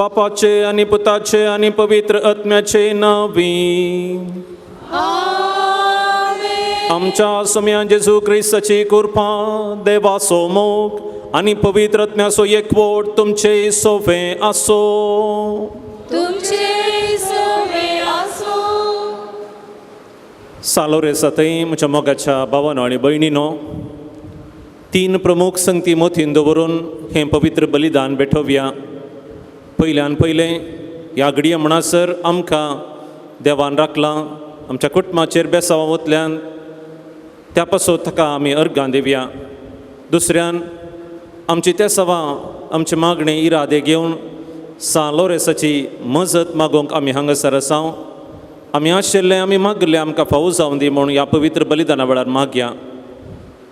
बापाचे आनी पुताचे आनी पवित्र आत्म्याचे नांवी. आमच्या सोम्या जेजू क्रिस्ताची कृपा, देवाचो मोग आनी पवित्र आत्म्याचो एकवट तुमचे सोवे आसो. तुमचे सोवे आसो. सालोरे सातय म्हज्या मोगाच्या भावानो आनी भयणीनो, तीन प्रमुख संगती मोतीन दवरून हें पवित्र बलिदान भेटोवया. पयल्यान पयलें ह्या घडये म्हणसर आमकां देवान राखलां आमच्या कुटुंबाचेर बेसांवा वतल्यान, त्या पासत ताका आमी अर्गां दिवया. दुसऱ्यान आमची त्या सवां आमची मागणी इरादे घेवन सान लोरेसाची मजत मागोवंक आमी हांगासर आसा. आमी आशिल्ले आमी मागले आमकां फावो जावन दी म्हूण ह्या पवित्र बलिदाना वेळार मागया.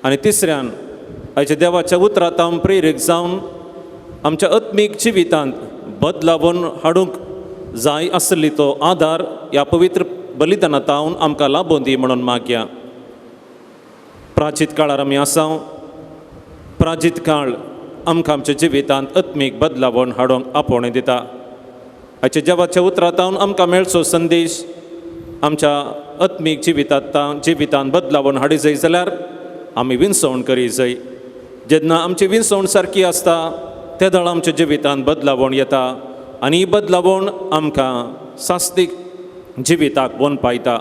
आनी तिसऱ्यान आयच्या देवाच्या उतरांत हांव प्रेरीत जावन आमच्या आत्मीक जिवितांत बदलावन हाडूंक जाय आसली तो आदार ह्या पवित्र बलिदाना तावन आमकां लाबोवन दी म्हणून मागया. प्राचीत काळार आमी आसा. प्राचीत काळ आमकां आमच्या जिवितांत आत्मीक बदलावण हाडूंक आपोवणें दिता. आयच्या देवाच्या उतरांत आमकां मेळचो संदेश आमच्या आत्मीक जिवितांत बदलावण हाडी जाय जाल्यार आमी विनसवण करी जाय. जेन्ना आमची विनसवण सारकी आसता तेदळ आमच्या जिवितांत बदलावण येता आनी ही बदलावण आमकां सास्तीक जिविताक वन पायता.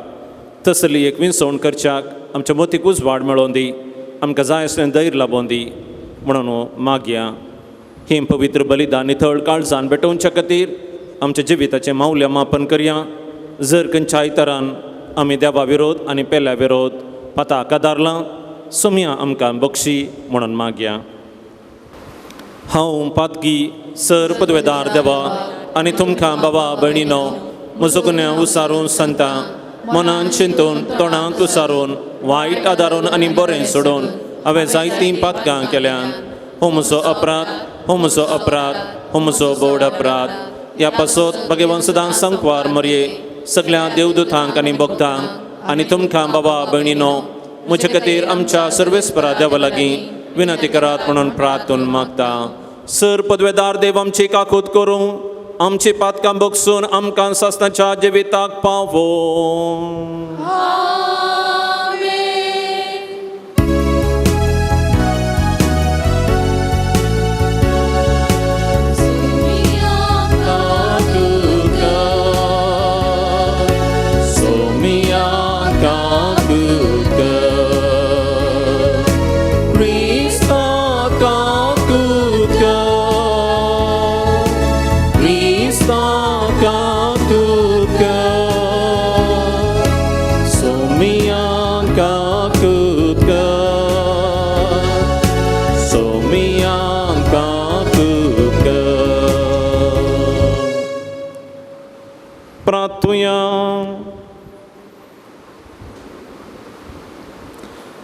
तसली एक विनसवण करच्याक आमच्या मोतीक उजवाड मेळोवन दी, आमकां जाय आसलें धैर्य लाबोवन दी म्हणून मागया. ही पवित्र बलिदान नितळ काळजान भेटोवच्या खातीर आमच्या जिविताचें मावल्या मापन करया. जर खंयच्याय तरान आमी देवा विरोध आनी पेल्या विरोध पता कदारलां सोमया आमकां बक्षी म्हणून मागया. हांव पातकी सर पदवेदार देवा आनी तुमकां बाबा भयणीनो म्हजो गुन्यांव उसारून सांगता, मनान चिंतून तोंडांत उसारून वायट आदारून आनी बरें सोडून हांवें जायतीं पातकां केल्यान. हो म्हजो अपराध, हो म्हजो अपराध, हो म्हजो बोड अपराध. ह्या पासत भगवान सदां संकवार मरये सगळ्या देवदूतांक आनी भक्तांक आनी तुमकां बाबा भयणीनो म्हजे खातीर आमच्या सर्वेस्परा देवा लागीं विनंती करात म्हणून प्रार्थून मागता. सर पदवेदार देव आमची काकूत करूं, आमची पातकां बगसून आमकां सासणाच्या जिविताक पावो.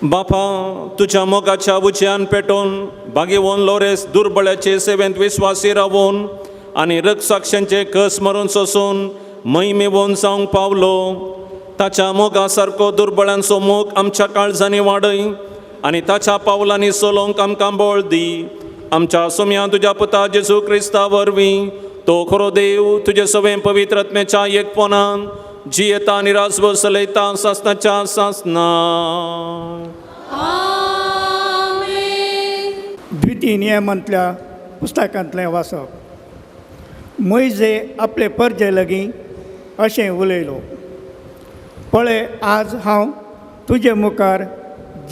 बापा तुज्या मोगाच्या उज्यान पेटोवन भागेवन लोरेस दुर्बळ्याचे सेवेंत विस्वासी रावून आनी रक्तसाक्षांचे कस मरून सोसून महिमेवन जावंक पावलो. ताच्या मोगा सारको दुर्बळ्यांचो मोग आमच्या काळजांनी वाडय आनी ताच्या पावलांनी चलोवंक आमकां बळ दी. आमच्या सोम्या तुज्या पुता जेजू क्रिस्ता वरवीं तो खरो देव तुजे सवें पवित्र आत्म्याच्या एकपणान जियेता आनी राजभर चलयता सासणाच्या सासना. द्वितीय नियमांतल्या पुस्तकांतलें वाचप. मोयजे आपले परजे लागीं अशें उलयलो, पळय आज हांव तुजे मुखार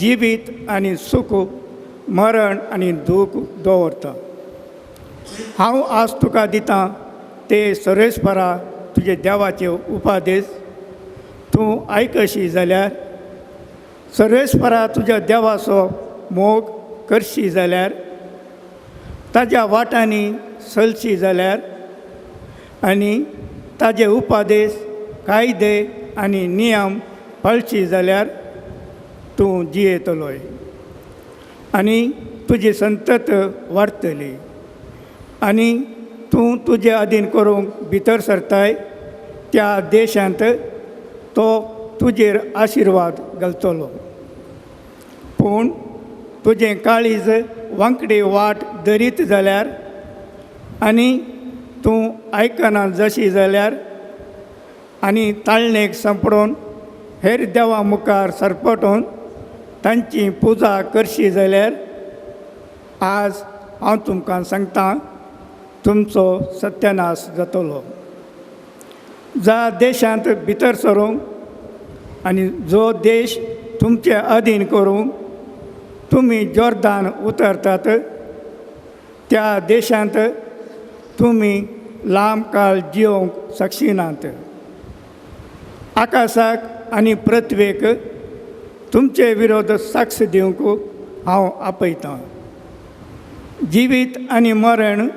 जिवीत आनी सुख, मरण आनी दूख दवरतां. हांव आज तुका दितां ते सर्वेस्परा तुजे देवाचे उपादेश तूं आयकशी जाल्यार, सर्वेस्परा तुज्या देवाचो मोग करशी जाल्यार, ताज्या वाटांनी चलशी जाल्यार आनी ताजे उपादेश कायदे आनी नियम पाळशी जाल्यार तूं जियेतलोय आनी तुजी संतत वाडटली आनी तूं तुजे अधीन करूंक भितर सरताय त्या देशांत तो तुजेर आशिर्वाद घालतलो. पूण तुजें काळीज वांकडी वाट धरीत जाल्यार आनी तूं आयकना जशी जाल्यार आनी ताळणेक सांपडोवन हेर देवा मुखार सरपटोवन तांची पुजा करशी जाल्यार आज हांव तुमकां सांगता तुमचो सत्यानाश जातलो. ज्या देशांत भितर सरूंक आनी जो देश तुमचे अधीन करूंक तुमी जोर्दान उतरतात त्या देशांत तुमी लांब काळ जियोवंक शकशिनात. आकाशाक आनी पृथ्वेक तुमचे विरोध साक्ष दिवंक हांव आपयतां. जिवीत आनी मरण,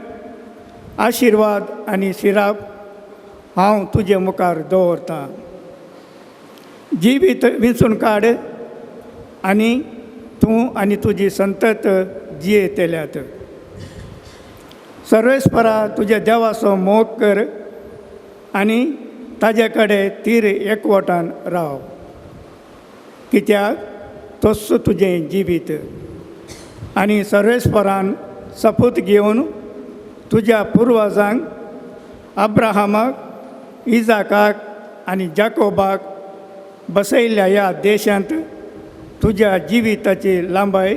आशिर्वाद आनी शिराप हांव तुजे मुखार दवरतां. जिवीत विंचून काड आनी तूं आनी तुजी संतत जियेतल्यात. सर्वेस्परा तुज्या देवाचो मोग कर आनी ताजे कडेन तीर एकवटान राव, कित्याक तोच तुजें जिवीत. आनी सर्वेस्परान सपूत घेवन तुज्या पुर्वजांक अब्राहमाक, इजाकाक आनी जाकोबाक बसयल्ल्या ह्या देशांत तुज्या जिविताची लांबाय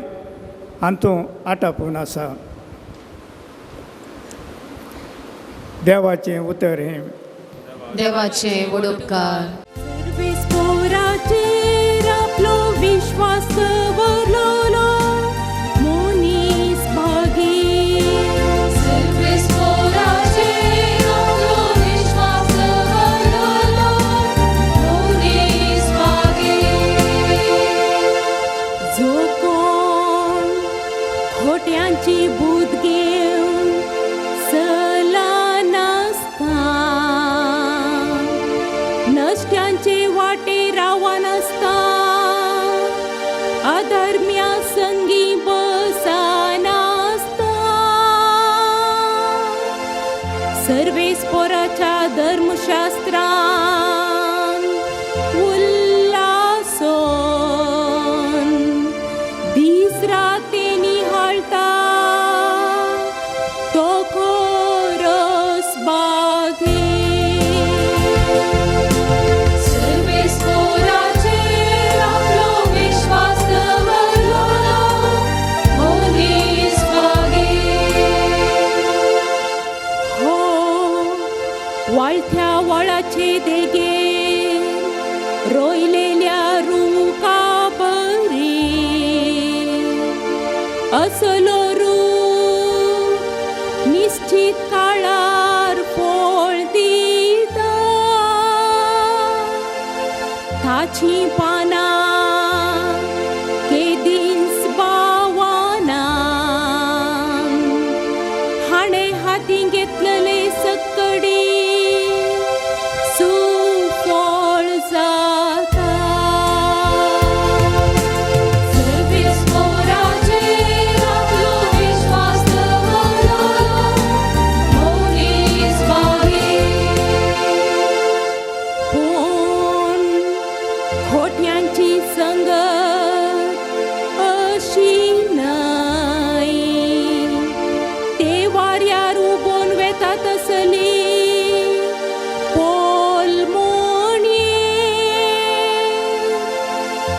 हातूंत आटापून आसा. देवाचें उतर हें. देवाचे वडोपकार. सर्वेस्पोराचेर आपलो विश्वास दवरलोलो मनीस भागी. सर्वेस्पोराचेर आपलो विश्वास दवरलोलो मनीस भागी. जो कोण खोट्यांची बूद घेवन चलनासता, नश्ट्यांचे वाटे रावनासता, अधर्म्या संगी बसनासता, सर्वेस्पोराच्या धर्मशास्त्रान उल्लासोन दीस रात निहाळता तो खरोच भागी. सर्वेस्पोराचेर आपलो विश्वास दवरलोलो मनीस भागी. हो वाळथ्या वळाचे देगेर रोयलेल्या रुका बरी असलो रूख निश्चित काळार फळ दिता. ताची पानां केदींच बावना, हाणें हातीं घेतलेले सक्कडी सुफळ जाता. सर्वेस्पोराचेर आपलो विश्वास दवरलोलो मनीस भागी. पूण खोट्यांची संगत अशी न्हय, ते वाऱ्यार उबोन वेता तसली पोल मोणये.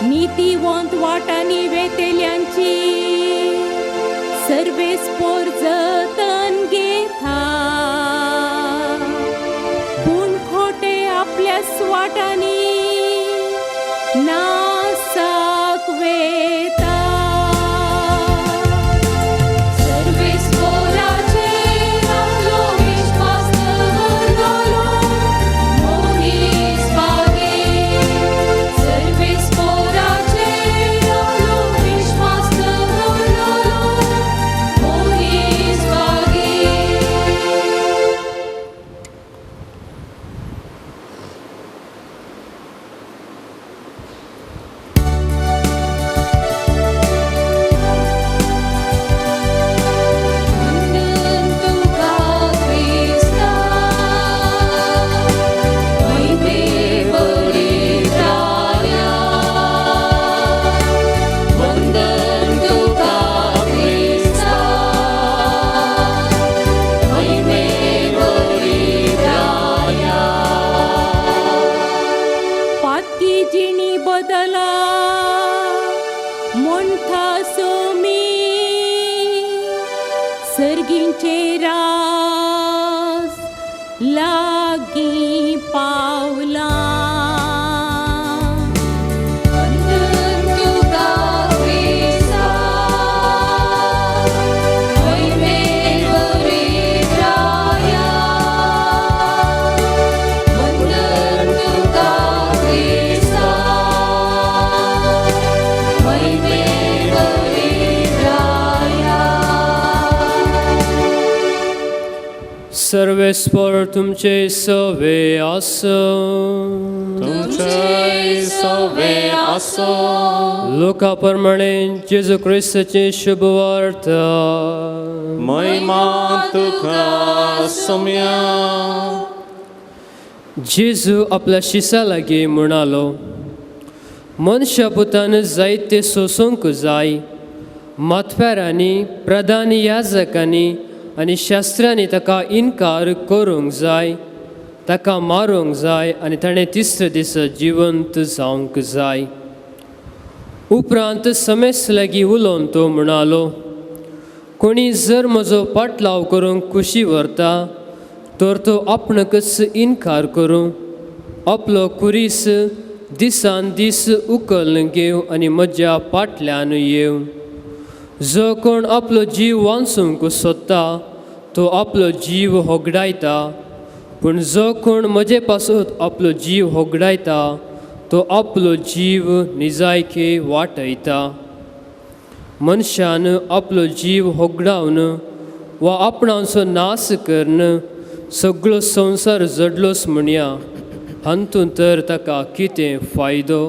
नितीवंत वाटांनी वेतेल्यांची सर्वेस्पोर जतन घेता, पूण खोटे आपल्या वाटांनी नासाक वेता. सर्वेस्पोराचेर आपलो विश्वास दवरलोलो मनीस भागी. सर्वेस्पोराचेर आपलो विश्वास दवरलोलो मनीस भागी. सर्गींचे राज लागीं पावलां. वंदन तुका क्रिस्ता, महिमेन वरिद्राया. वंदन तुका क्रिस्ता, महिमेन वरिद्राया. सर्वेस्पर तुमचे सवे आसूं. तुमचे सवे आसो. लोका प्रमाणे जेजू क्रिस्ताची शुभवार्ता. महिमा तुका सोम्या. जेजू आपल्या शिसा लागीं म्हणालो, मनशा पुतान जायते सोसूंक जाय. मातपेरांनी, प्रधान याजकांनी आनी शास्त्रांनी ताका इनकार करूंक जाय, ताका मारूंक जाय आनी ताणें तिसरे दीस जिवंत जावंक जाय. उपरांत समेस लागीं उलोवन तो म्हणालो, कोणी जर म्हजो पाटलाव करूंक खुशी व्हरता तर तो आपणकच इनकार करूं, आपलो खुरीस दिसान दीस उखल्न घेवं आनी म्हज्या पाटल्यान येवं. जो कोण आपलो जीव वांचूंक सोदता तो आपलो जीव होगडायता, पूण जो कोण म्हजे पासत आपलो जीव होगडायता तो आपलो जीव निजायके वाटयता. मनशान आपलो जीव होगडावन वा आपणाचो नास करून सगळो संवसार जडलोच म्हणया, हातूंत तर ताका कितें फायदो?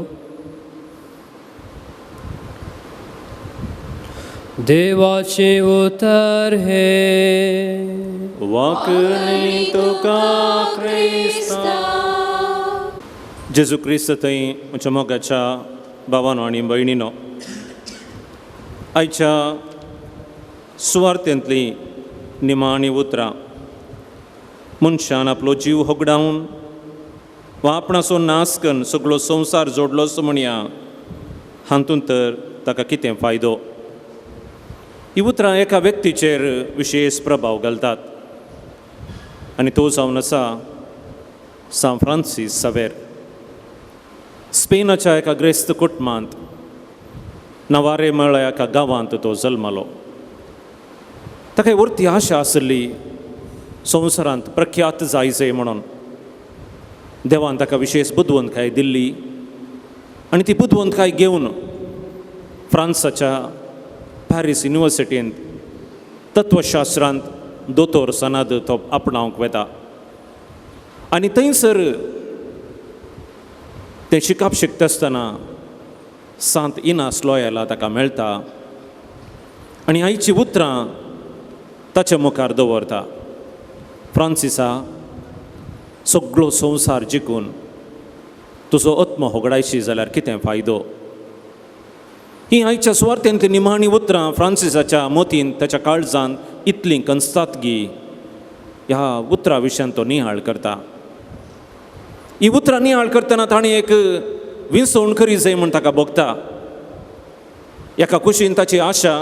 देवाचें उतर हें. वाकणी तुका क्रिस्ता. जेजू क्रिस्त थंय म्हज्या मोगाच्या भावानो आनी भयणीनो, आयच्या सुवार्थेंतलीं निमाणी उतरां, मनशान आपलो जीव होगडावन वा आपणाचो नास करून सगळो संवसार जोडलोच म्हणया, हातूंत तर ताका कितें फायदो? ही उतरां एका व्यक्तीचेर विशेश प्रभाव घालतात आनी तो जावन आसा सांत फ्रांसीस सावेर. स्पेनाच्या एका ग्रेस्त कुटुंबांत नवारे म्हळ्या एका गांवांत तो जल्मलो. ताका वरती आशा आसली संवसारांत प्रख्यात जायचे म्हणून. देवान ताका विशेश बुदवंतकाय दिल्ली आनी ती बुदवंतकाय घेवन फ्रांसाच्या पॅरीस युनिवर्सिटींत तत्वशास्त्रांत दोतोर सनाद तो आपणावंक वेता आनी थंयसर तें शिकप शिकता आसतना सांत इनास लोयाला ताका मेळटा आनी आयची उतरां ताच्या मुखार दवरता, फ्रांसिसा, सगळो संवसार जिखून तुजो आत्मो होगडायशी जाल्यार कितें फायदो? ही आयच्या सुवार्थेंतली निमाणी उतरां फ्रांसिसाच्या मतीन, ताच्या काळजान इतलीं कंसतात गी ह्या उतरां विशयान तो निहाळ करता. ही उतरां निहाळ करतना ताणें एक विंसवण करी जाय म्हूण ताका भोगता. एका कुशीन ताची आशा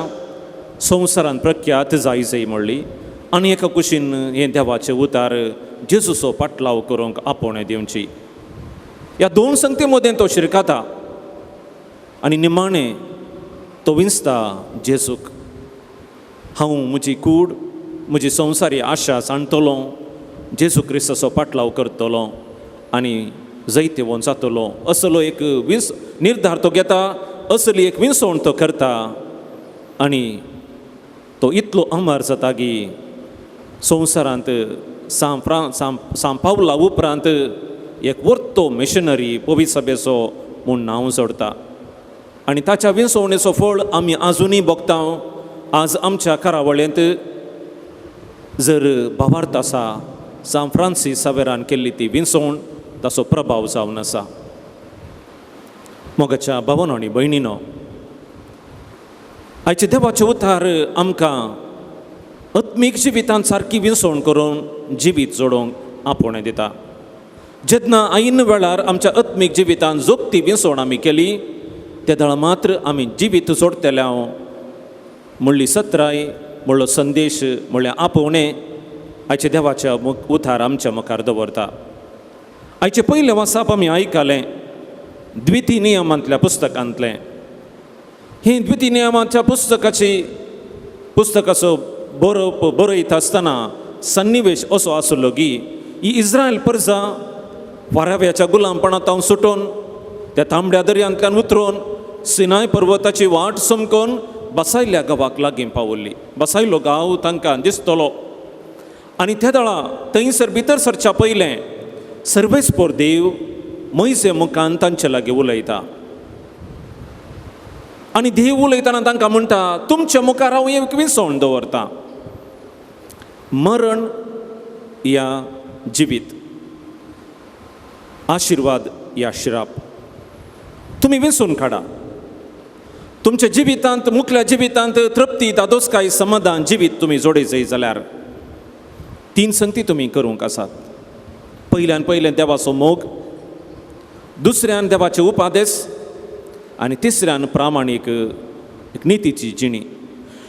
संवसारान प्रख्यात जाय जाय म्हणली आनी एका कुशीन हें देवाचें उतार जेजूचो पाटलाव करूंक आपोवणें दिवची. ह्या दोन संगती मदें तो शिरकाता आनी निमाणें तो विंचता जेजूक. हांव म्हजी कूड, म्हजी संवसारी आशा सांडटलो, जेजू क्रिस्ताचो पाटलाव करतलो आनी जैतिवंत जातलो असलो एक विंस निर्धार तो घेता, असली एक विंसवण तो करता आनी तो इतलो अमर जाता की संवसारांत सांत पावला उपरांत एक वर्तो मिशनरी पवित्र सभेचो म्हूण नांव जोडटा आनी ताच्या विंसवणेचो फळ आमी आजुनूय भोगता. आज आमच्या करावळेंत जर भावार्थ आसा, सांत फ्रांसीस सावेरान केल्ली ती विंसवण ताचो प्रभाव जावन आसा. मोगाच्या भावानो आनी भयणीनो, आयचे देवाचे उतार आमकां आत्मीक जिवितांत सारकी विंसवण करून जिवीत जोडोवंक आपोवणें दिता. जेन्ना ऐन वेळार आमच्या आत्मीक जिवितांत जोगती विंसवण आमी केली तेदळा मात्र आमी जिवीत जोडटले म्हणली सत्राय म्हणलो संदेश म्हणल्यार आपोवणें आयच्या देवाच्या उतार आमच्या मुखार दवरता. आयचें पयलें वाचप आमी आयकलें द्वितीय नियमांतल्या पुस्तकांतलें. ही द्वितीय नियमाच्या पुस्तकाची पुस्तकाचो बरोवप बरयता आसतना सन्निवेश असो आसलो की ही इस्रायल परजा वाराव्याच्या गुलामपणांत सुटून त्या तांबड्या दर्यांतल्यान उतरून सिनाय पर्वताची वाट समकोन बसायल्ल्या गांवाक लागीं पावल्ली. बसायल्लो गांव तांकां दिसतलो आनी त्या दळा थंयसर भितर सरच्या पयलें सर्वेस्पोर देव मोयजे मुखान तांचे लागीं उलयता आनी देव उलयतना तांकां म्हणटा, तुमच्या मुखार हांव एक विसवण दवरता, मरण या जिवीत, आशिर्वाद या श्राप, तुमी विसून काडा. तुमच्या जिवितांत मुखल्या जिवितांत तृप्ती दादोसकाय समाधान जिवीत तुमी जोडे जाय जाल्यार तीन संगती तुमी करूंक आसात. पयल्यान पयलें देवाचो मोग, दुसऱ्यान देवाचे उपादेस आनी तिसऱ्यान प्रामाणीक एक नितीची जिणी.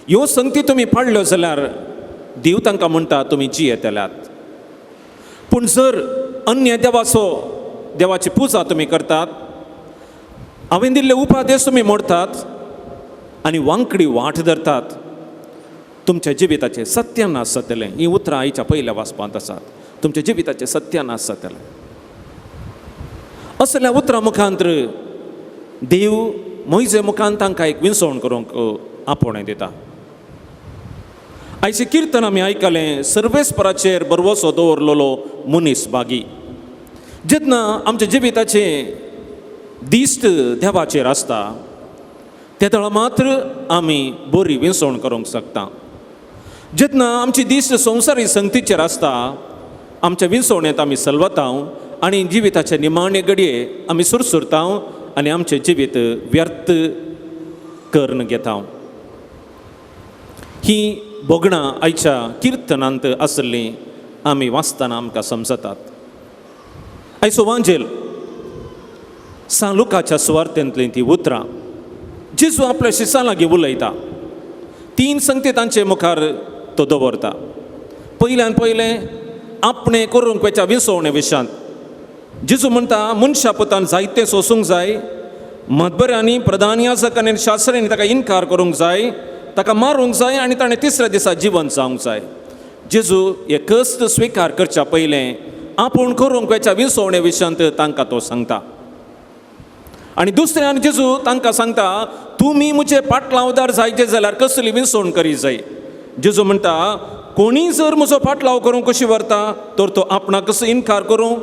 ह्यो संगती तुमी पाडल्यो जाल्यार देव तांकां म्हणटा तुमी जियेतल्यात. पूण जर अन्य देवाचो देवाची पुजा तुमी करतात, हांवें दिल्ले उपादेस तुमी मोडतात आनी वांकडी वाट धरतात, तुमच्या जिविताचें सत्यानाश जातलें. हीं उतरां आयच्या पयल्या वाचपांत आसात. तुमच्या जिविताचें सत्यानाश जातलें. असल्या उतरां मुखांतर देव मोयजे मुखान तांकां एक विसवण करूंक आपोवणें दिता. आयचें किर्तन आमी आयकलें सर्वेस्पराचेर बरवसो दवरलेलो मनीस बागी. जेन्ना आमच्या जिविताचें दिश्ट देवाचेर आसता तेदळा मात्र आमी बरी विसवण करूंक शकता. जेन्ना आमची दिश्ट संवसारी संगतीचेर आसता आमच्या विसवणेंत आमी सलवता आनी जिविताचे निमाणे घडये आमी सुरसुरता आनी आमचें जिवीत व्यर्थ करून घेता. ही भोगणां आयच्या किर्तनांत आसलीं आमी वाचतना आमकां समजतात. आयचो वांजेल सान लुकाच्या सुवार्थेंतलीं ती उतरां. जेजू आपल्या शिसां लागीं उलयता. तीन संगती तांचे मुखार तो दवरता. पयल्यान पयलें आपणें करूंक वयच्या विसवणे विशांत जेजू म्हणटा, मनशा पुतान जायतें सोसूंक जाय, मदबऱ्यांनी प्रधान याजकांनी आनी शास्त्र्यांनी ताका इनकार करूंक जाय, ताका मारूंक जाय आनी ताणें तिसऱ्या दिसा जिवन जावंक जाय. जेजू हे कश्ट स्विकार करच्या पयलें आपूण करूंक वयच्या विसवणे विशांत तांकां तो सांगता. आनी दुसऱ्यान जेजू तांकां सांगता, तुमी म्हजे पाटलावदार जायचे जाल्यार कसली विसवण करी जाय. जेजू म्हणटा, कोणी जर म्हजो पाटलाव करूंक कशी व्हरता तर तो आपणाक कसो इनकार करूं,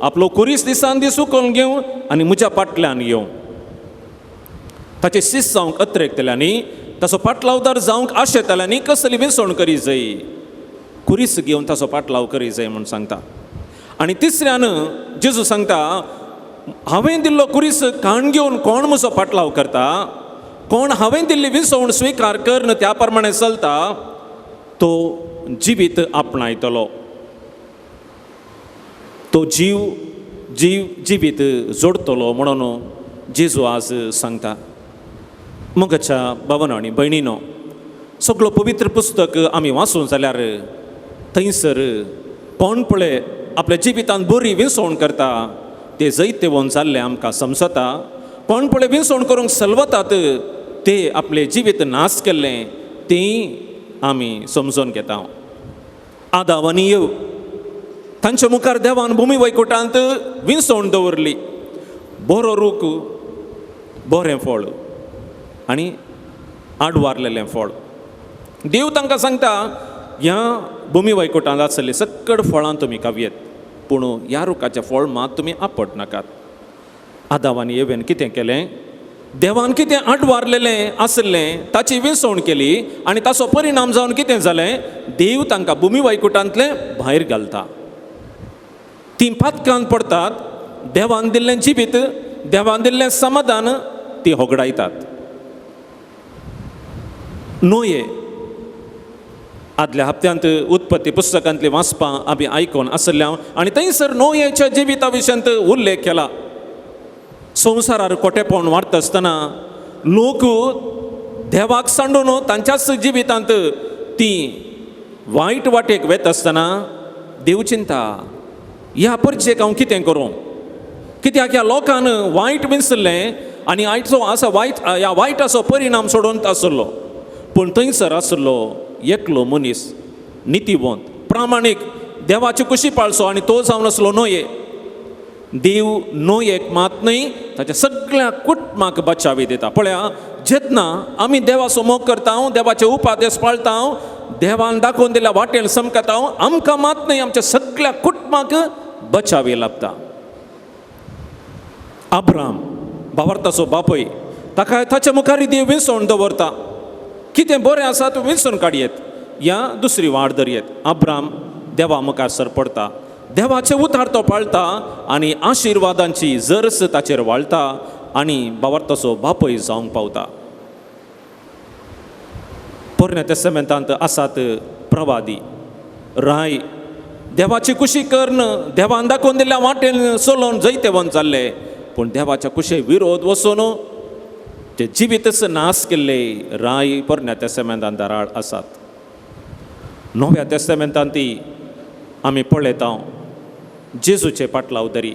आपलो कुरीस दिसान दीस उखलून घेवं आनी म्हज्या पाटल्यान येवं. ताचे शिस्त जावंक अत्रेकतल्यांनी ताचो पाटलावदार जावंक आशेतल्यांनी कसली विसवण करी जाय, कुरीस घेवन ताचो पाटलाव करी जाय म्हूण सांगता. आनी तिसऱ्यान जेजू सांगता, हांवें दिल्लो कुरीस काण घेवन कोण म्हजो पाटलाव करता, कोण हांवें दिल्ली विसवण स्विकार करून त्या प्रमाणे चलता तो जिवीत आपणायतलो, तो जीव जीव जिवीत जोडतलो म्हणून जेजू आज सांगता. मोगाच्या भावानो आनी भयणीनो, सगळो पवित्र पुस्तक आमी वाचूं जाल्यार थंयसर कोण पळय आपल्या जिवितांत बरी विसवण करता ते जैतेवन जाल्लें आमकां समजता. कोण पळय विसवण करूंक सलवतात ते आपलें जिवीत नाश केल्लें तें आमी समजून घेता. आदाव आनी येव तांच्या मुखार देवान भुमी वैकुटांत विसवण दवरली, बरो रूख बरें फळ आनी आडवारलेलें फळ. देव तांकां सांगता, ह्या भुमी वैकुटांत आसलें सक्कड फळां तुमी खावयेत, पूण ह्या रुखाचें फळ मात तुमी आपट नाकात. आदाव आनी येवेन कितें केलें, देवान कितें आडवारलेलें आसलें ताची विसवण केली आनी ताचो परिणाम जावन कितें जालें, देव तांकां भुमी वैकुटांतलें भायर घालता. तीं पातकान पडटात, देवान दिल्लें जिवीत देवान दिल्लें समाधान ती होगडायतात. नोये आदल्या हप्त्यांत उत्पत्ती पुस्तकांतली वाचपां आमी आयकून आसल्या आनी थंयसर नोयेच्या जिविता विशयांत उल्लेख केला. संवसारार कोटेपण वाडटा आसतना लोक देवाक सांडून तांच्याच जिवितांत ती वायट वाटेक वेता आसतना देव चिंता, ह्या परचेक हांव कितें करूं? कित्याक ह्या लोकान वायट विंचलें आनी आयचो आसा वायट, ह्या वायटाचो परिणाम सोडून आसलो. पूण थंयसर आसलो एकलो मनीस, नितीवंत, प्रामाणीक, देवाची कुशी पाळचो, आनी तो जावन आसलो न्हय. देव न्हय मात न्हय, ताच्या सगळ्या कुटुंबाक बचावी दिता. पळया, जेन्ना आमी देवाचो मोग करता, देवाचे उपादेश पाळता, देवान दाखोवन दिल्या वाटेन समकता, आमकां मात न्हय, आमच्या सगळ्या कुटुंबाक बचावी लाभता. अब्राम भावार्थाचो बापूय, ताका ताच्या मुखार देव विंचोवन दवरता. कितें बरें आसा तूं विंचून काडयेत या दुसरी वाट धरयेत. अब्राम देवा मुखार सर पडता, देवाचे उतार तो पाळता आनी आशिर्वादांची जरस ताचेर वाळटा आनी भावार्थाचो बापूय जावंक पावता. पोरण्या तेस्तामेंतांत आसात प्रवादी, राय, देवाची कुशी करून देवान दाखोवन दिल्ल्या वाटेन चलोवन जैतेवन जाल्ले, पूण देवाच्या कुशे विरोध वचून ते जिवीतच नाश केल्ले राय पोरण्या तेस्तामेंतांत धाराळ आसात. नव्या तेस्तामेंतांत ती आमी पळयता जेजूचे पाटलाव दरी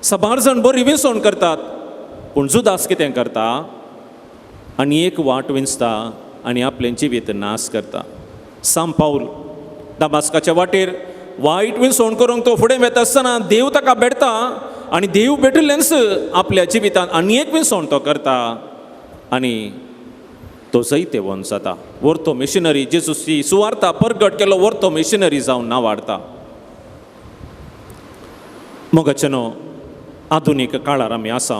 साबार जाण बरी विंचवण करतात, पूण जुदास कितें करता आनी एक वाट विंचता आनी आपलें जिवीत नाश करता. सांत पावल दमास्काच्या वाटेर वायट विंचवण करूंक तो फुडें वता आसतना देव ताका भेटता आनी देव भेटिल्ल्यानच आपल्या जिवितांत आनी एक विंचवण तो करता आनी तो जैतेवंत जाता. वर्तो मिशनरी, जेजूची सुवार्ता परगट केलो वर्तो मिशनरी जावन नांव वाडटा. मोगाचेनो, आधुनीक काळार आमी आसा.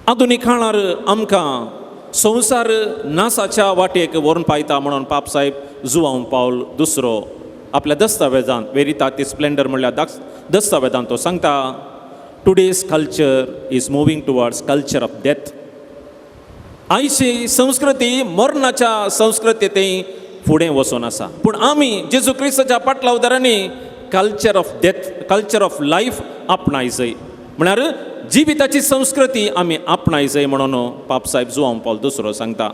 आधुनीक काळार आमकां संवसार नासाच्या वाटेक व्हरून पायता म्हणून पाप साहेब जुवांव पावल दुसरो आपल्या दस्तावेजांत, वेरिताती स्प्लेंडर म्हणल्यार दस्तावेजांत तो सांगता, today's culture is moving towards culture of death. आयची संस्कृती मरणाच्या संस्कृती फुडें वचून आसा, पूण आमी जेजू क्रिस्ताच्या पाटलावदारांनी culture of death, culture of life आपणाय जाय, म्हळ्यार जिविताची संस्कृती आमी आपणाय जाय म्हणून पाप साहेब जुवांव पावल दुसरो सांगता.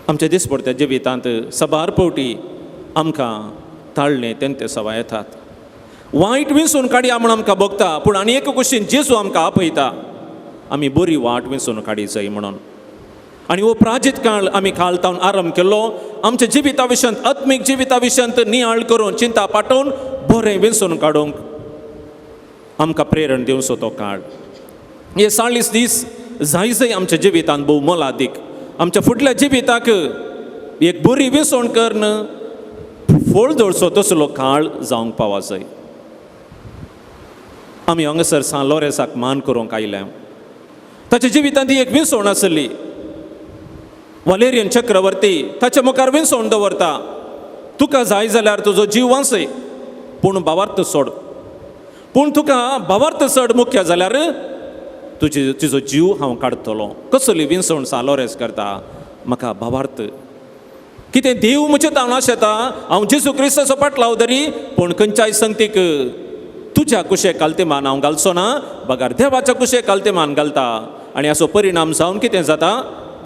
आमच्या दिसपडत्या जिवितांत साबार पावटी आमकां ताळणे तेंते सवाय येतात, वायट विंचून काडया म्हूण आमकां भोगता, पूण आनी एक कुशीन जेजू आमकां आपयता आमी बरी वाट विंचून काडी जाय म्हणून. आनी हो प्राजीत काळ आमी काल तावन आरंभ केल्लो, आमच्या जिविता विशयांत, आत्मीक जिविता विशयांत नियाळ करून, चिंता पाठोवन बरें विंचून काडूंक आमकां प्रेरण दिवचो तो काळ. हे 40 दीस जाय जाय आमच्या जिवितांत भोव मोलादीक, आमच्या फुडल्या जिविताक एक बरी विंचवण करून फळ दवरचो तसलो काळ जावंक पावा जाय. आमी हांगासर सान लोरेसाक मान करूंक आयल्या. ताच्या जिवितांत ही एक विंचवण आसली. वलेरियन चक्रवर्ती ताच्या मुखार विंचवण दवरता, तुका जाय जाल्यार तुजो जीव वांचय, पूण भावार्थ सोड, पूण तुका भावार्थ चड मुख्य जाल्यार तुजी तुजो जीव हांव काडटलो. कसली विंचवण सान लोरेस करता? म्हाका भावार्थ कितें देव म्हजे तावन आशेता, हांव जेजू क्रिस्ताचो पाटलाव दरी, पूण खंयच्याय संगतीक तुज्या कुशेक कालतेमान हांव घालचो ना, बगार देवाच्या कुशेक कालतेमान घालता. आनी हाचो परिणाम जावन कितें जाता,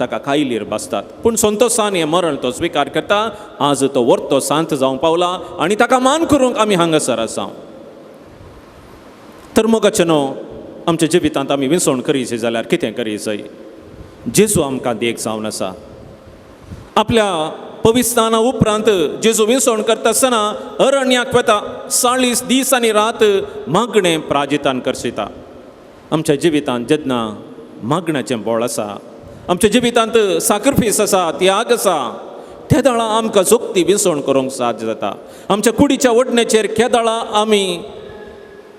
ताका कायलीर बसतात, पूण संतोशान हें मरण तो स्विकार करता. आज तो वर्तो सांत जावंक पावला आनी ताका मान करूंक आमी हांगासर आसा. तर मोगाचें न्हू, आमच्या जिवितांत आमी विंचवण करीची जाल्यार कितें करी जाय? जेजू आमकां देख जावन आसा. आपल्या पविस्ताना उपरांत जेजू विंचवण करता आसतना अरण्याक वता, 40 दीस आनी रात मागणें प्राजितान करशिता. आमच्या जिवितांत जेन्ना मागण्याचें बळ आसा, आमच्या जिवितांत साक्रिफीस आसा, त्याग आसा, त्या दाळा आमकां जोगती विंचवण करूंक साध्य जाता. आमच्या कुडीच्या ओडण्याचेर केदाळा आमी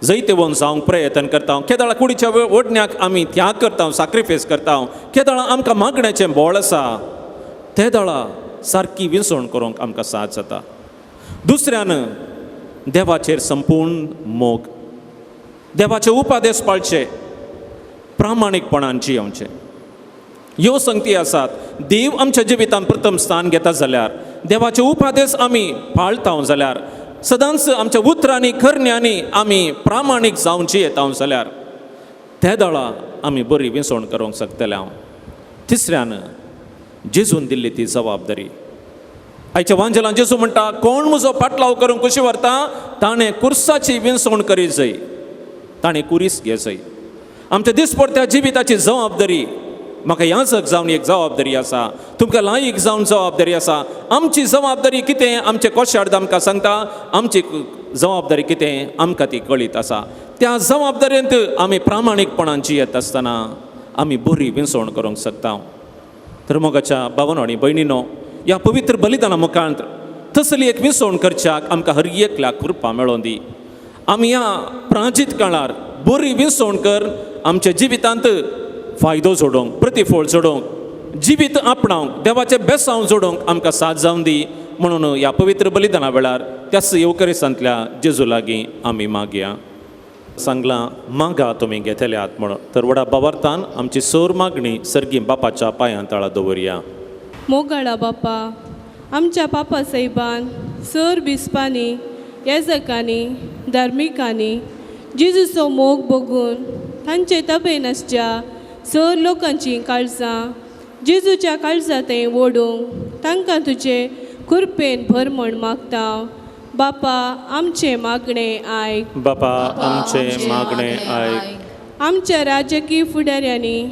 जैतेवन जावंक प्रयत्न करता, केदाळा कुडीच्या ओडण्याक आमी त्याग करता, साक्रिफायस करता, केदाळा आमकां मागण्याचें बळ आसा, ते दाळा सारकी विंचवण करूंक आमकां साथ जाता. दुसऱ्यान देवाचेर संपूर्ण मोग, देवाचे उपादेश पाळचे, प्रामाणीकपणान जियोवचें, ह्यो संगती आसात. देव आमच्या जिवितांत प्रथम स्थान घेता जाल्यार, देवाचे उपादेश आमी पाळता जाल्यार, सदांच आमच्या उतरांनी करण्यांनी आमी प्रामाणीक जावन जियेता जाल्यार, ते दळा आमी बरी विंचवण करूंक शकतले. हांव तिसऱ्यान जेजून दिल्ली ती जबाबदारी. आयच्या वांजेलान जेजू म्हणटा, कोण म्हजो पाटलाव करूंक कुशी व्हरता ताणें कुर्साची विंचवण करीत जाय, ताणें कुरीस घेजय. आमच्या दिसपडत्या जिविताची जबाबदारी म्हाका याजक जावन एक जबाबदारी आसा, तुमकां लायक जावन जबाबदारी आसा. आमची जबाबदारी कितें आमचे कोशार्द आमकां सांगता, आमची जबाबदारी कितें आमकां ती कळीत आसा. त्या जबाबदारेंत आमी प्रामाणीकपणान जियेत आसतना आमी बरी विंचवण करूंक शकता. तर मोगाच्या भावानो आनी भयणीनो, ह्या पवित्र बलिदाना मुखांत तसली एक विंचवण करच्याक आमकां हर एकल्याक कृपा मेळोन दी. आमी ह्या प्राचीत काळार बरी विंचवण कर आमच्या जिवितांत फायदो जोडोवंक, प्रतिफळ जोडोवंक, जिवीत आपणावंक, देवाचें बेसांव जोडोवंक आमकां साथ जावन दी. म्हणून ह्या पवित्र बलिदाना वेळार त्याच येवकरिसांतल्या जेजू लागीं आमी मागया. सांगलां मागा तुमी घेतल्यात म्हणून, तर व्हडा बावार्थान आमची सोर मागणी सर्गी बापाच्या पांयां तळा दवरया. मोगाळा बापा, आमच्या पापा साहेबान सर बिस्पांनी, येजकांनी, धार्मिकांनी जेजूचो मोग बघून तांचे तबेन आसच्या सर लोकांची काळजां जेजूच्या काळजा थंय ओडूंक तांकां तुजे कृपेन भर म्हण मागता. बापा आमचें मागणें आयक. बापा आमचें मागणें आयक. आमच्या राजकीय फुडाऱ्यांनी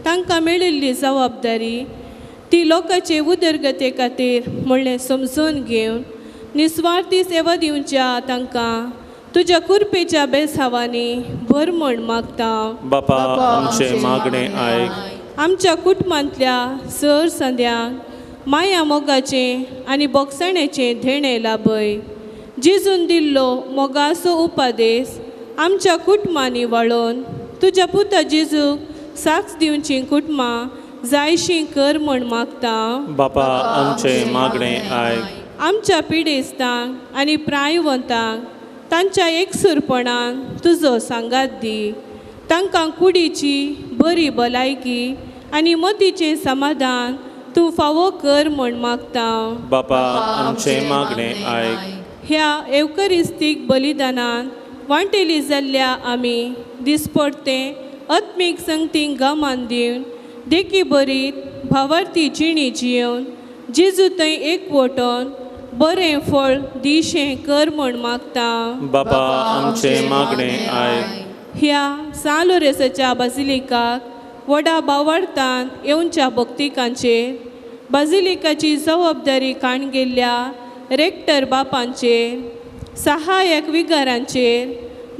तांकां मेळिल्ली जबाबदारी ती लोकांचे उदरगते खातीर म्हणलें समजून घेवन निस्वार्थी सेवा दिवच्या तांकां तुज्या कृपेच्या बेसावांनी भर म्हण मागता. बापा आमचें मागणें आयक. आमच्या कुटुंबांतल्या सर संद्यांक माया मोगाचें आनी बोगसाण्याचें धेणें लाभय. जेजून दिल्लो मोगाचो उपादेस आमच्या कुटुंबांनी वाळोवन तुज्या पुता जेजूक साक्ष दिवचीं कुटुंबां जायशीं कर म्हण मागता. बापा आमचें मागणें आयक. आमच्या पिडेस्तांक आनी प्रायवंतांक तांच्या एकसूरपणान तुजो सांगात दी. तांकां कुडीची बरी भलायकी आनी मतीचें समाधान तूं फावो कर म्हण मागता. बापा आमचें मागणें आयक. ह्या एवकरिस्तीक बलिदानान वांटेली जाल्ल्या आमी दिसपडतें आत्मीक संगतींक गमान दिवन देखी बरीत भावार्थी जिणी जियेवन जेजू थंय एकवटोन बरें फळ दिशें कर म्हण मागता. बापा आमचें मागणें आयक. ह्या सान लोरेसाच्या बाजिलिकाक व्हडा भावार्थान येवच्या भक्तिकांचेर बाजिलिकाची जबाबदारी काण गेल्ल्या रेक्टर बापांचेर, सहायक विगारांचेर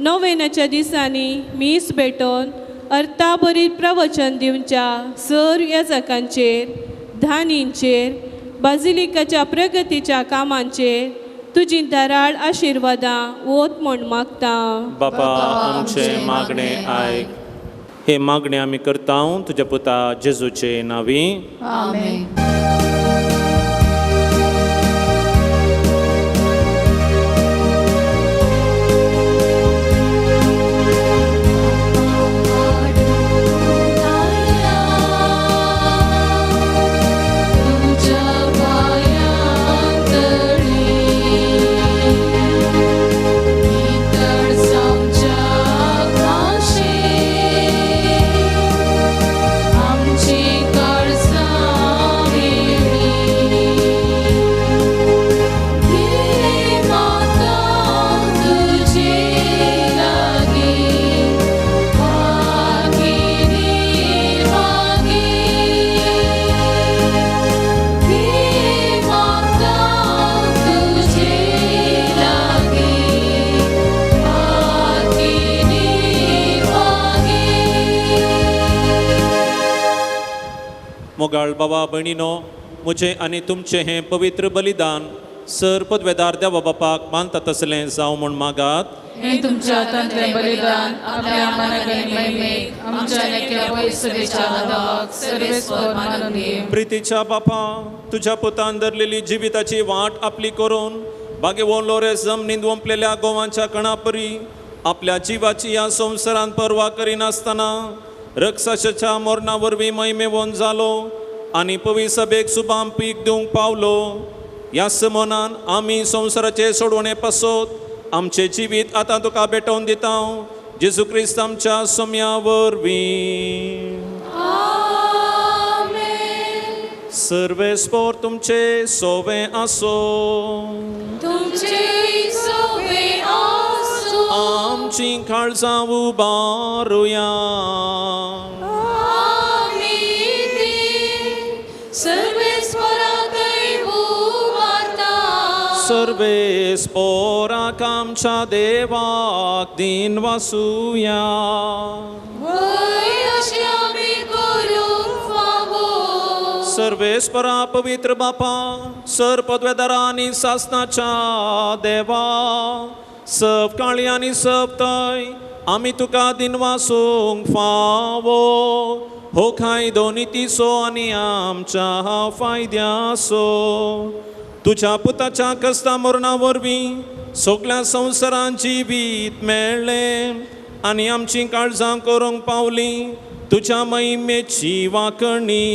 नोवेनाच्या दिसांनी मीस भेटोवन अर्थाबरीत प्रवचन दिवच्या सर याजकांचेर, धानींचेर, बाजिलिकाच्या प्रगतीच्या कामांचेर तुजी धाराळ आशिर्वादां वोत म्हण मागता. बापा आमचें मागणें आयक. हे मागणें आमी करता तुज्या पुता जेजूचे नांवी. आमेन. मोगाळ बाबा भयणीनो, म्हजें आनी तुमचें हें पवित्र बलिदान सर पदवेदार देवा बापाक मानता तसलें जावं म्हूण मागात. हें तुमच्या हातांतलें बलिदान आपल्या मनाक महिमेक आमच्या नेक्या पयसुलेच्या नांवाक सर्वेस्पर मानून घे. प्रितीच्या बापा, तुज्या पुतान धरलेली जिविताची वाट आपली करून बागेवोन लोरेस जमनींत वोंपलेल्या गोवांच्या कणापरी आपल्या जिवाची ह्या संवसारांत पर्वा करिनासतना रक्षाच्या मरणा वरवीं महिमेवोन जालो आनी पवी सभेक सुबाम पीक दिवंक पावलो. ह्या समनान आमी संवसाराचे सोडवणे पासत आमचें जिवीत आतां तुका भेटोवन दिता, जेजू क्रिस्त आमच्या सोम्या वरवीं. सर्वेस्पोर तुमचे सोवे आसो. तुमचे सोवे आसूं. आमची काळजां उबारुया. आमी ती सर्वेस्पराकय उबारता. सर्वेस्पोराक आमच्या देवाक दिन वासुया. वय अशें आमी करूंक फावो. सर्वेस्परा पवित्र बापा, सर पदवेदारा आनी सासनाच्या देवा, सब काळी आनी सब तय आमी तुका दिनवासूंक फावो. हो कायदो नितीचो आनी आमच्या फायद्याचो. तुज्या पुताच्या कस्ता मरणा वरवीं सगल्या संवसारान जिवीत मेळ्ळें आनी आमचीं काळजां करूंक पावलीं तुज्या महिमेची वांकणी.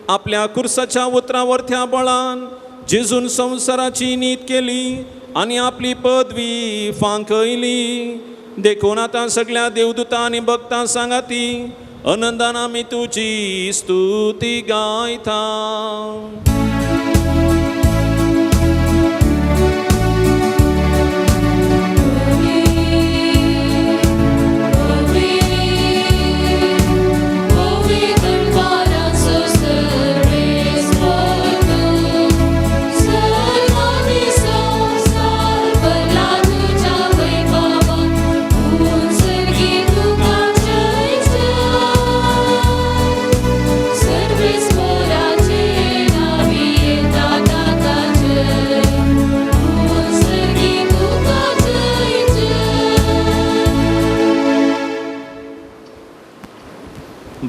आपल्या कुर्साच्या उतरां वरत्या बळान जेजून संवसाराची नीत केली आनी आपली पदवी फांकयली. देखून आतां सगल्या देवदूतां आनी भक्तां सांगाती आनंदान आमी तुजी स्तुती गायता.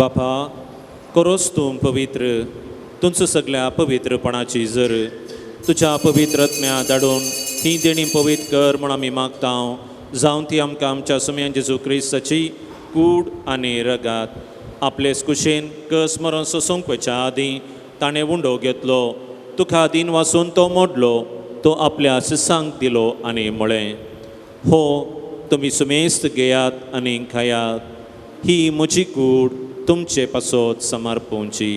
बापा, करोस तूं पवित्र तुमचो सगल्या पवित्रपणाची जर तुज्या पवित्र आत्म्या धाडून ही देणी पवित्र कर म्हूण आमी मागता. जावन ती आमकां आमच्या सुम्यान जेजू क्रिस्ताची कूड आनी रगात. आपले कुशेन कस मरण सोसूंक वयच्या आदीं ताणें उंडो घेतलो, तुका दीन वासून तो मोडलो, तो आपल्या शिसांक दिलो आनी म्हळें, हो तुमी सुमेस्त घेयात आनी खायात, ही म्हजी कूड तुमचे पासत समर्पूंची.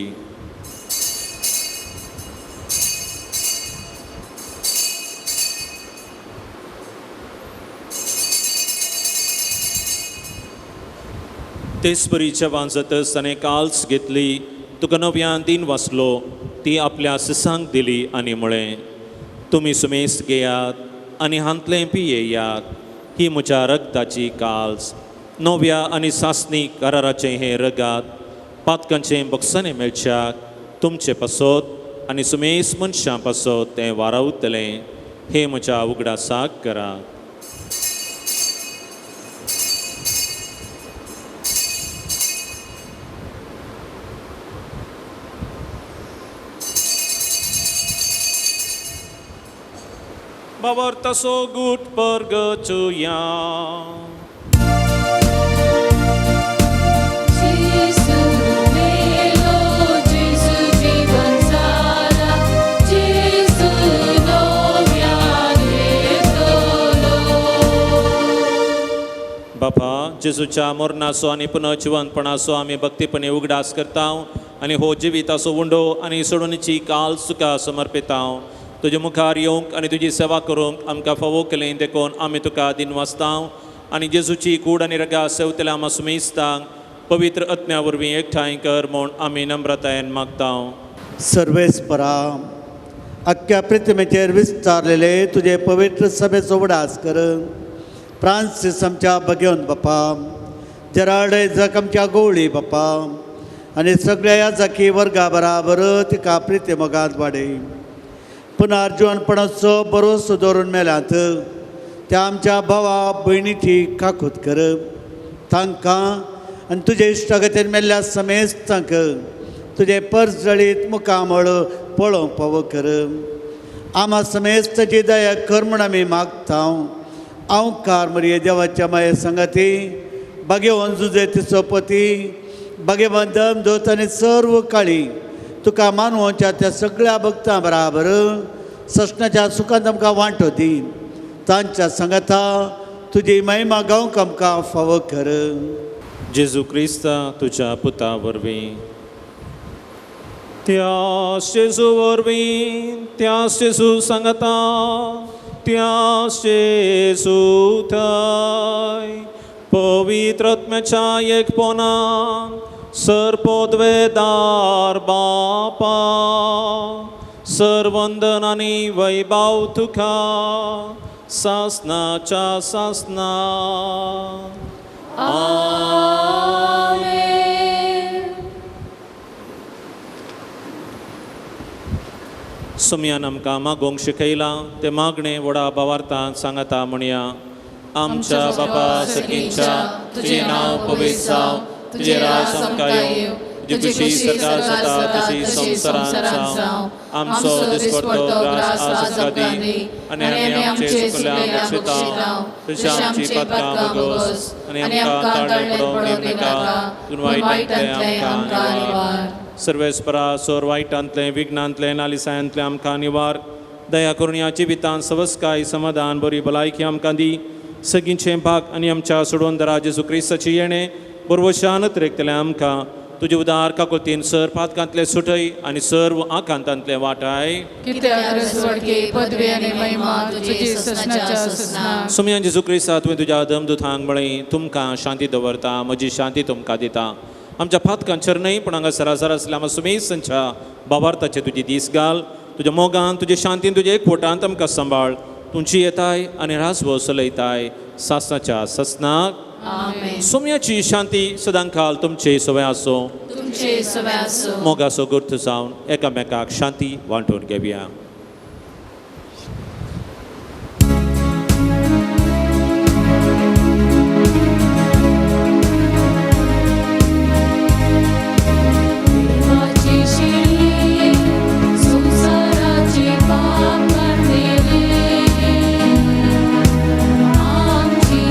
तेच परी जेवण जातच ताणें काल्स घेतली, तुका नव्यान दीन वाचलो, ती आपल्या शिसांक दिली आनी म्हळें, तुमी सुमेस्त घेयात आनी हांतलें पियेयात, ही म्हज्या रगताची काल्स, नव्या आनी सासणी कराराचें हें रगात, पातकांचें बक्षाणें मेळच्याक तुमचे पासत आनी सुमेस मनशां पासत तें वारावतलें. हें म्हज्या उगडासाक करा. बाबर तसो गुट परगचुया. बापा, जेजूच्या मरणाचो आनी पुनर्जिवंतपणाचो आमी भक्तीपणे उगडास करता आनी हो जिविताचो उंडो आनी सोडोवणेची काल तुका समर्पिता. तुजे मुखार येवंक आनी तुजी सेवा करूंक आमकां फावो केलें देखून आमी तुका दिनवासता आनी जेजूची कूड आनी रगा सेवतल्या आमा सुमेस्तांक पवित्र आत्म्या वरवीं एकठांय कर म्हूण आमी नम्रतायेन मागता. सर्वेस्परा, अख्ख्या पृथ्वीचेर विस्तारलेले तुजे पवित्र सभेचो उगडास कर. फ्रांसीस आमच्या भगेवन बापा, जेराल्ड जक आमच्या गवळी बापा आनी सगळ्या ह्या जाकी वर्गा बराबर तिका प्रिती मोगांत वाडय. पुनर्जिवनपणाचो भरोसो दवरून मेल्यात त्या आमच्या भावा भयणीची काकूत कर. तांकां आनी तुजे इश्टागतीन मेल्ल्या समेस्तांक तुजें परजळीत मुखामळ पळोवंक पावो कर. आमा समेस्ताची दया कर म्हूण आमी मागता. अंकार मरिये देवाच्या माये संगाती, भाग्यवंत जुजे तिसोपती, भाग्यवंत दमदोत आनी सर्व काळी तुका मानवच्या त्या सगळ्या भक्तां बराबर ससनाच्या सुखांत आमकां वांटो दी. तांच्या सांगाता तुजी महिमा गावंक आमकां फावो कर. जेजू क्रिस्ता तुज्या पुता वरवीं. त्या जेजू वरवीं, त्या जेजू सांगता, त्या जेजू थंय पवित्र आत्म्याच्या एकपणान सर्पोद्वेदार बापा, सरवंदन आनी वैभाव तुका सासनाच्या सासना. आमेन. सोमयान आमकां मागोवंक शिकयलां तें मागणें व्हडा भावार्थान सांगता म्हणया. आमच्या बापा सर्गींच्या, तुजें नांव पवित्र जावं, तुजें राज आमकां येवं, तुजी खुशी सरकार जाता तशी संवसारांत जावं. आमचो दिसपडतो ग्रास आज आमकां दी आनी आमी आमचे चुकल्या बक्षिता तशी आमची पातकां भोगोस आनी आमकां ताळणे पडोवंक दिवनाका, पूण वायटांतलें आमकां निवार. सर्वेस्परा सोर वायटांतलें विघ्नांतलें नालिसायांतलें आमकां निवार. दया करून ह्या जिवितांत सवस्काय समाधान बरी भलायकी आमकां दी. सगींचें भाग आनी आमच्या सोडवंदरा जेजू क्रिस्ताची येणें बरवशान रेखतलें आमकां. तुजे उदार काकुळतीन सर पातकांतले सुटय आनी सर्व आकांतांतले वाटाय. कित्याक रसवडके पदवी आनी महिमा तुजी ससनाच्या ससना. सुमयान जेजू क्रिस्ता, तुवें तुज्या दमदुतांक म्हळें, तुमकां शांती दवरता, म्हजी शांती तुमकां दिता. आमच्या पातकांचेर न्हय पूण हांगा सरासर आसल्या आमच्या सुमेसांच्या बाबार्थाचे तुजी दीस घाल. तुज्या मोगान तुज्या शांतीन तुज्या एकवटांत आमकां सांबाळ. तुमची येताय आनी रासवो चलयताय सासनाच्या ससनाक. आमेन. सोम्याची शांती सदांकाल तुमचे सवय आसूं. तुमचे सवय आसूं. मोगाचो गुर्थ जावन एकामेकाक शांती वांटून घेवया. देवाची शिळी संवसाराचे पाप काडलेले, आमची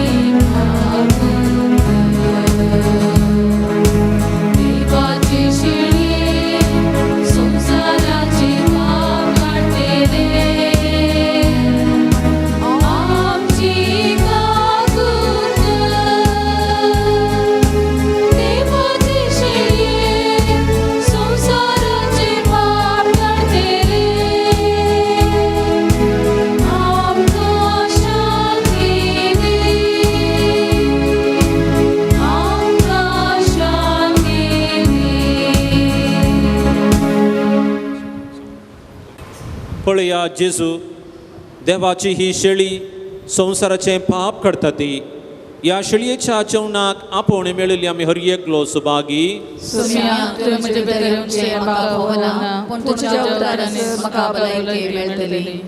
काकूत कर. देवाची शिळी संवसाराचे पाप काडलेले, आमची काकूत कर. देवाची शिळी संवसाराचे पाप काडलेले, आमकां शांती दी, आमकां शांती दी. पळया जेजू, देवाची ही शेळी संवसाराचें पाप करता ती. ह्या शेळयेच्या जेवणाक आपोवणें मेळिल्ली आमी हर एकलो सुभागी. सोम्या, तुवें म्हजे भितर येवचें म्हाका फावना, पूण तुज्या उतरान म्हाका भलायकी मेळटली.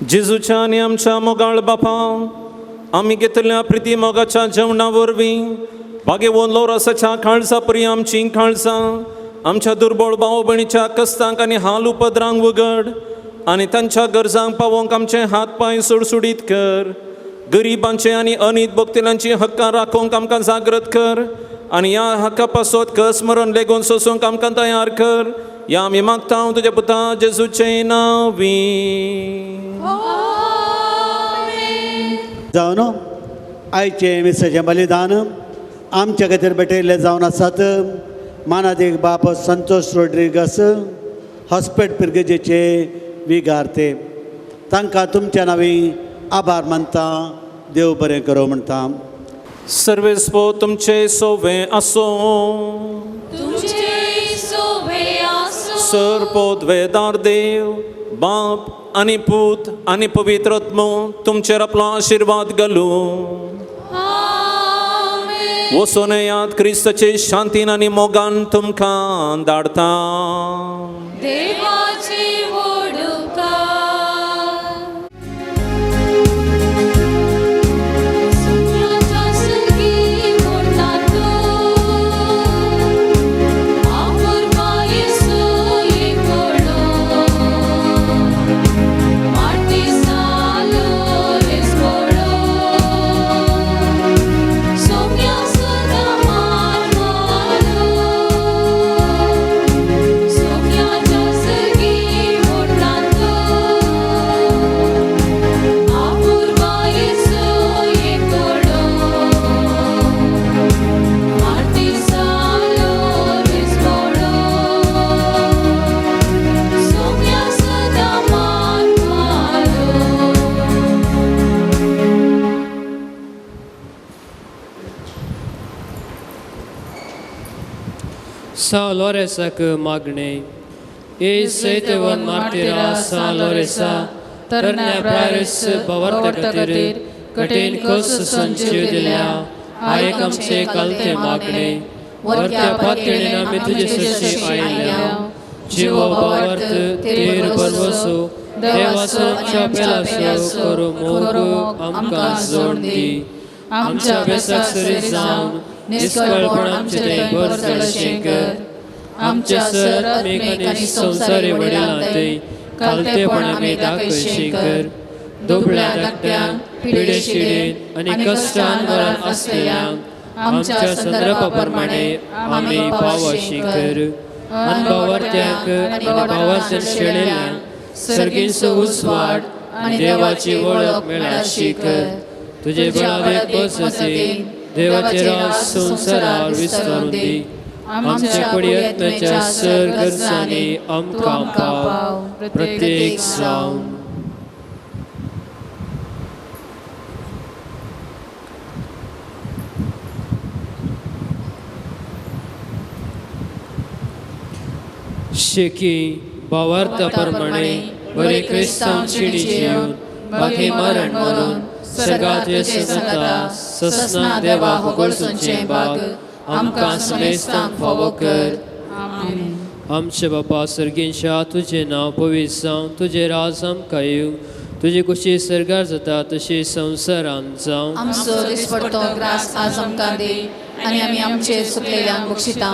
जेजूच्या आनी आमच्या मोगाळ बापा, आमी घेतल्या प्रिती मोगाच्या जेवणा वरवीं भागेवन लोरसाच्या काळजा परी आमची काळजां आमच्या दुर्बळ भाव भयणीच्या कस्तांक आनी हाल उपद्रांक उगड आनी तांच्या गरजांक पावोवंक आमचे हात पांय सुडसुडीत कर। गरिबांचे आनी अनीत भोगतेल्यांची हक्कां राखोवंक आमकां जागृत कर आनी ह्या हक्का पासत कस मरण लेगून सोसूंक आमकां तयार कर। ह्या आमी मागता तुज्या पुता जेजूचे नांवी। जावन आयचें मिसाचें बलिदान आमच्या खातीर भेटयल्लें जावन आसात मानादीक बाप संतोष रोड्रिगस हॉस्पेट पिरगेजेचे विगार्ते, तांकां तुमच्या नांवी आभार मानता। देव बरें करूं म्हणटा। सर्वेस्पो तुमचे सोवे आसूं। तुमचे सोवे आसूं। सर पोदवेदार देव बाप आनी पूत आनी पवित्र आत्मो तुमचेर आपलो आशिर्वाद घालूं। आमेन। वचून येयात क्रिस्ताचे शांतीन आनी मोगान तुमकां धाडटा। देवाची सां लोरेसाक मागणे ए सैतवन मार्तिरा सां लोरेसा तरण्या प्रायस भवार्थ खातीर कठीण कस संचीव दिल्या आयक आमचे कालते मागणे वरत्या पातळेन आमी तुजे सरशी आयल्या जिवो भावार्थ तेर बरवसो देवासो आमच्या पेलासो करू मोग आमकां जोड दी आमच्या बेसाक सरी जावन निष्कळपण आमचे थंय भर चडशें कर आमच्या सर आत्मीक आनी संवसारी वडिलां थंय खालतेपण आमी दाखयशें कर दुबळ्या धाकट्यांक पिडेशिडेन आनी कश्टान मरण आसलेल्यांक आमच्या संदर्भा प्रमाणे आमी पावशी कर अनभावार्थ्यांक आनी भावार्थ शेळेल्यांक सर्गींचो उजवाड आनी देवाची वळख मेळाशी कर तुजे बळावेक बसती देवाचे राज संवसारार विस्तारून दी आमच्या कुडयत्नाच्या सर गरजांनी आमकां पाव प्रत्येक जावन। शेकी भावार्था प्रमाणे बरे क्रिस्तांव शिणी जिवन बाकी मरण मरून सर्गाचे संगता ससना देवा होगळसूंचें बाग आमकां समेस्तांक फावो कर। आमचे बापा सर्गींच्या तुजें नांव पवित्र जावं, तुजें राज आमकां येवं, तुजी कुशी सर्गार जाता तशी संवसारांत जावं। आमचो दिसपडतो ग्रास आज आमकां दी आनी आमी आमचे सुकलेल्यांक बक्षिता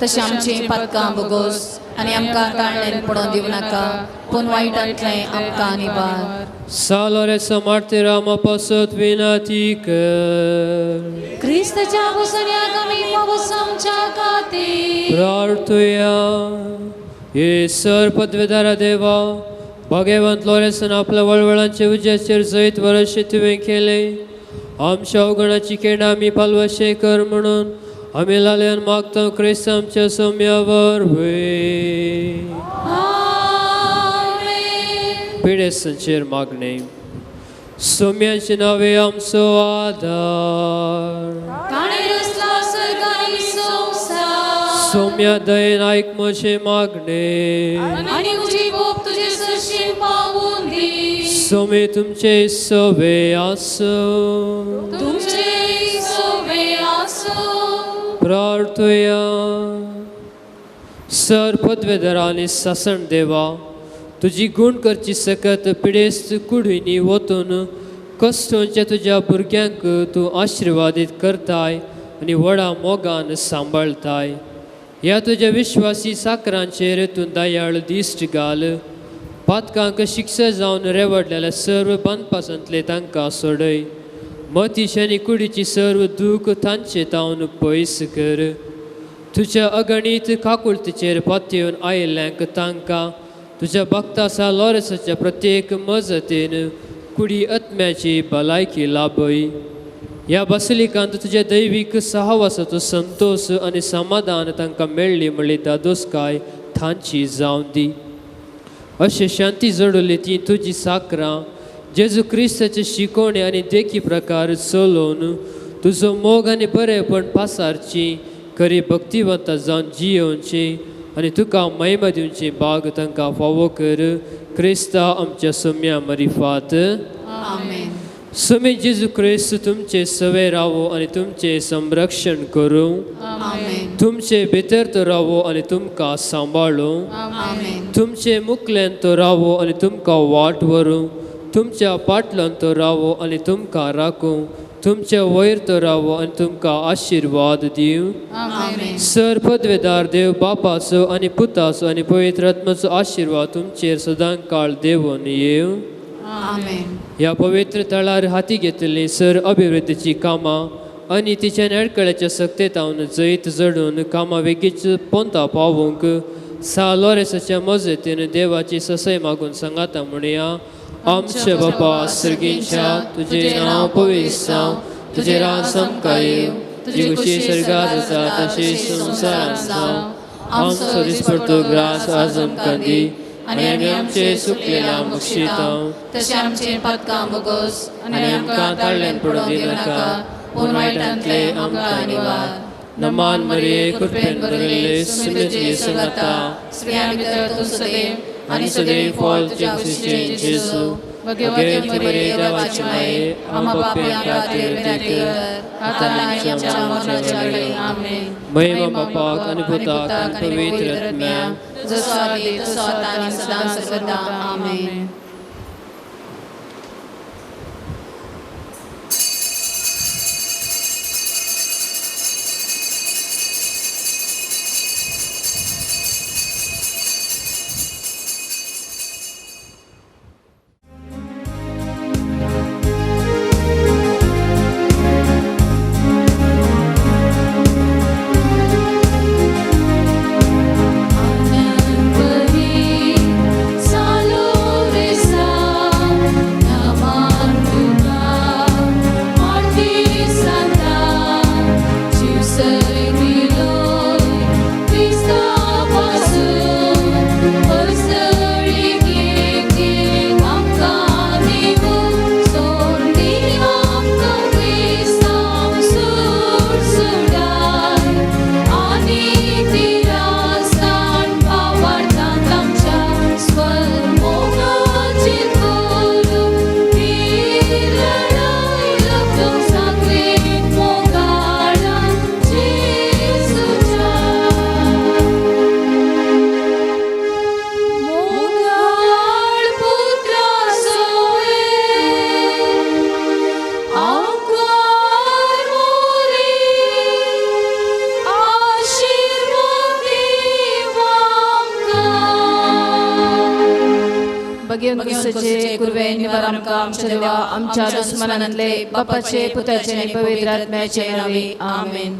तशें आमचीं पातकां बोगोस आनी आमकां ताळणेन पडोवन दिवं नाका पूण वायटांतलें आमकां निवार। सालोरेसा मार्तिरा पासत विनती कर क्रिस्ताच्या भोसण्याक आमी पावस आमच्या खातीर प्रार्थुया। हे सर पदवेदारा देवा भाग्यवंत लोरेसान आपल्या वळवळांचे उज्याचेर जैत वरशे तुवें केलें आमच्या अवगणाची केणां आमी पालवशे कर म्हणून आमी लाल्यान मागता क्रिस्त आमच्या सोम्यावर वय। पिडेस्तांचेर मागणे सोम्याचे नावे आमचो आदार सोम्या दयेन आयक म्हजें मागणे सोमे तुमचे सवे आसूं। प्रार्थुया। सर पदवेदार आनी सासण देवा तुजी गुण करची सकत पिडेस्त कुडींनी वतून कश्टोंच्या तुज्या भुरग्यांक तूं आशिर्वादीत करताय आनी व्हडा मोगान सांबाळताय. ह्या तुज्या विश्वासी साकरांचेर तूं दयाळ दिश्ट घाल. पातकांक शिक्षा जावन रेवडलेल्या सर्व बांदपासांतले तांकां सोडय. मतीश आनी कुडीची सर्व दूख तांचे तावन पयस कर. तुज्या अगणीत काकुळतीचेर पातयेवन आयिल्ल्यांक तांकां तुज्या भक्तासा लॉरेसाच्या प्रत्येक मजतीन कुडी आत्म्याची भलायकी लाभय. ह्या बसलिकांत तुज्या दैवीक सहवासाचो संतोश आनी समाधान तांकां मेळ्ळी म्हणली दादोसकाय तांची जावं दी. अशें शांती जोडली ती तुजी साकरां जेजू क्रिस्ताचे शिकोवणे आनी देखी प्रकार चलोवन तुजो मोग आनी बरेपण पासारची खरी भक्तिवंता जावन जियोवची आनी तुका महिमा दिवची बाग तांकां फावो कर. क्रिस्ता आमच्या सोम्या मरिफात. आमेन. सोमी जेजू क्रिस्त तुमचे सवे रावो आनी तुमचें संरक्षण करूं. आमेन. तुमचे भितर तो रावो आनी तुमकां सांबाळूं. आमेन. तुमचे मुखल्यान तो रावो आनी तुमकां वाट व्हरूं. तुमच्या पाटल्यान तो रावो आनी तुमकां राखूं. तुमच्या वयर तो रावो आनी तुमकां आशिर्वाद दिवं. आमेन. सर पदवेदार देव बापाचो आनी पुताचो आनी पवित्र आत्माचो आशिर्वाद तुमचेर सदां काळ देवून येवं. आमेन. ह्या पवित्र तळार हाती घेतली सर अभिवृद्धीची कामां आनी तिच्या अडकळ्याच्या सक्तेतावन जैत जडून कामां वेगीच पोंता पावोवंक सा लॉरेसाच्या मजतीन देवाची ससय मागून सांगाता म्हणया. आमचे बापा सर्गींच्या तुजें नांव पवित्र जावं, तुजें राज आमकां येवं, तुजी खुशी सर्गात जाता तशी संवसारांत जावं. आमचो दिसपडतो ग्रास आज आमकां दी आनी आमी आमचे सुकलेल्या बक्षितांव तशें आमचे पातकां बोगोस आनी आमकां ताळ्यान पडूं दिनाका, पूण वायटांतले आमकां निवार. नमान मरिये कृपेन भरिल्ले सुमेची संगता, स्त्रियां भितर तूं सदैव आनी सदैव फॉल तुज्या कुशीचें जेजू. भगवती मरिये देवाची माये, आमकां पापयां खातीर विनंती कर, आतां आनी आमच्या मरणाच्या वेळी. आमेन. महिमा बापाक आनी पुताक आनी पवित्र आत्म्याक, जसो आदी तसो आतां आनी सदां सर्वदा. आमेन. आमच्या दुस्मनांतले बापाचे पुताचे आनी पवित्र आत्म्याचे नांवे. आमेन.